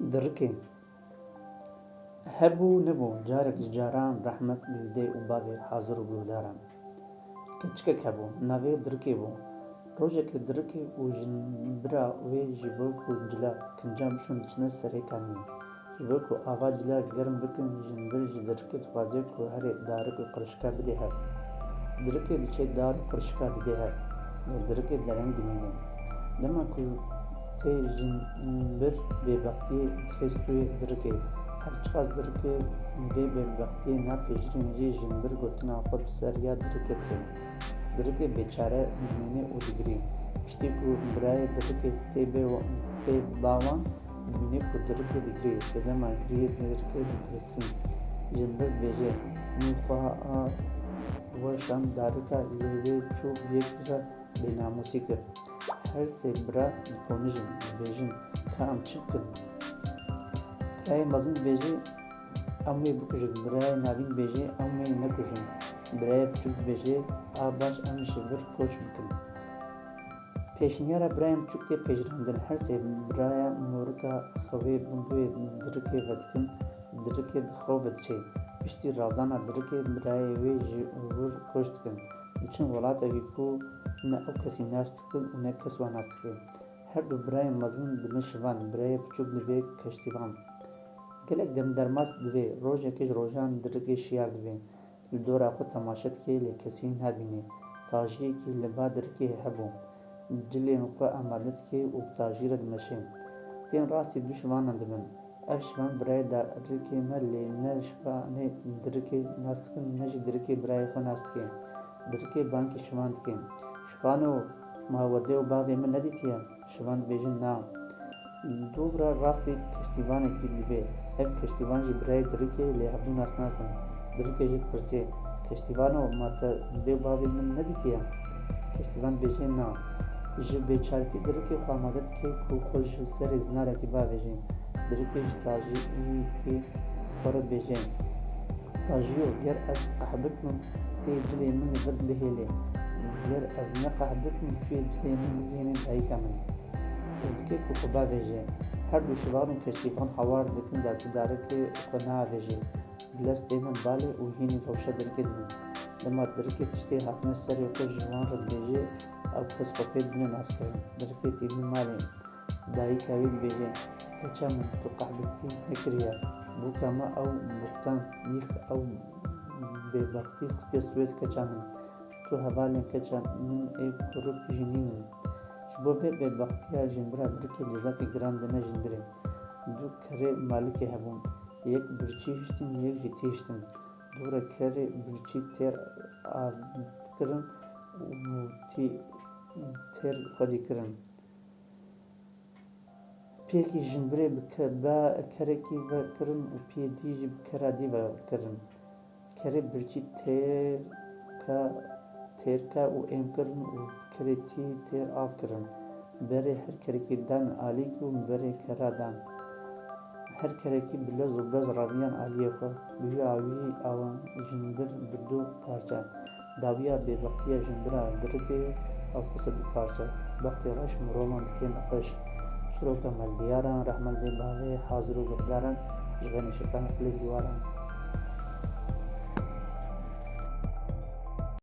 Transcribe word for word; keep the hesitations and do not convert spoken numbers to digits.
Dirikê. Hebû nebû, carek ji caran rehmet li dê û bavê hazir û guhdaran. Keçikek hebû, navê Dirikê bû. Rojekê Dirikê û jinbira wê ji bo ku cila kincan bişon diçine serê kaniyê. Ji bo ku ava cila germ bikin, jinbir ji Dirikê dixwaze ku herê darik û qirişka bidê hev. Dirikê diçe dar û qirişka didê hev. Lê Dirikê dereng dimîne. Dema ku tê jinbir bêbextiyê dixist wê Dirikê. Her çiqas Dirikê vê bêbextiyê napejirîn jî jinbir gotina xwe bi ser ya Dirikê dixê. Dirikê bêçare dimîne û digirî. Piştî ku birayê Dirikê tê bê wa-, tê ba wan, dimîne ku Dirikê digirî. Sedema giriyê Dirikê dipirsî. Jinbir dibêje, Min xwe a weşan darika lê wê çû yek re bênamûsî kir. Her sê bira diponijin, dibêjin, Ka em çi bikin? Birayê mezin dibêje, Em wê bikujin. Birayê navîn dibêje, Em wê nekujin. Birayê biçûk dibêje, A baş, em ji vir koç bikin. Pêşniyara birayên biçûk tê pejirandin. Her sê biraya morika xewê bi guhê Dirikê vedikin, Dirikê di xew ve diçe. Piştî razana Dirikê birayê wê ji wir koç dikin. Diçin welatekî ku ne ew kesî nas dikin û ne kes wan nas dike. Her du birayên mezin dibin şivan, birayê biçûk dibe keştîvan. Gelek demdermas dibe, rojekê ji rojan Dirikê şiyar dibe. Li dora xwe temaşe dike, lê kesî nabîne. Tajiyekî li ba Dirikê hebû. Cilên xwe amade dike û bi tajî re dimeşe. Tên rastî du şivanan dibin. Ev şivan birayê Dirikê ne, lê ne şivanê Dirikê nas dikin, ne jî Dirikê birayê xwe nas dike. Dirikê bangî şivan dike. Şivano, ma we dê û bavê min nedîtiye? Şivan dibêjin, Na. Dûv re rastî keştîvanekî dibe. Ev keştîvan jî birayê Dirikê, lê hevdû nas nakin. Dirikê jî dipirsê, Keştîvano, ma te dê û bavê min nedîtiye? Keştîvan dibêje, Na. Ji bêçaretî Dirikê xwe amade dike ku xwe ji serê zinarekî bavêje. Dirikê ji tajiyekê xwe re dibêje, Tajiyo, ger ez qeh bikim, tê cilê min li vir bihêlê. Ger ez ne qeh bikim, tu yê cilê min bigihînî dayika min. Û dike ku xwe bavêje. Her du şivan û keştîvan hawar dikin, darikê xwe navêje. Bi lez têne balê û hînî rewşa Dirikê dibin. Dema Dirikê tiştê hatine serê xwe ji wan re dibêje, ew kes xwe pê didine naskirin. Dirikê tîne malê. Dayika wî dibêje, Keça min, tu qehbetî nekiriye. Bûka me ew buxtan, nîx ew bêbextî xistiye Swêd keça min. Tu hevalên keça min ê kurik jî nînin. Ji bo vê bêbextiya jinbira Dirikê cezakî giran dine jinbirê. Du kerê malikê hebûn. Yek birçî hiştin, yek jî tî hiştin. Dû re kerê birçî têr av kirin û tî têr xwedî kirin. Piyekî jinbirê bi ke-, be-, kerekî ve kirin û piyê dî jî bi kera dî ve kirin. Kerê birçî têrka, têrka û êm kirin û kerê tî têr av kirin. Berê her kerekî dan alîk û berê kera dan. Her kerekî bi lez û bez raviyan aliyê xwe. Bi wî awî awan jinbir bi du parçe. Dawiya bêbextiya jinbira Dirikê ew qise du parçe. Bextê reş mirovan dike nexweş. Çiroka me li diyaran, rehmet lê bavê hazir û guhdaran, ji venê şetan qilê dîwaran.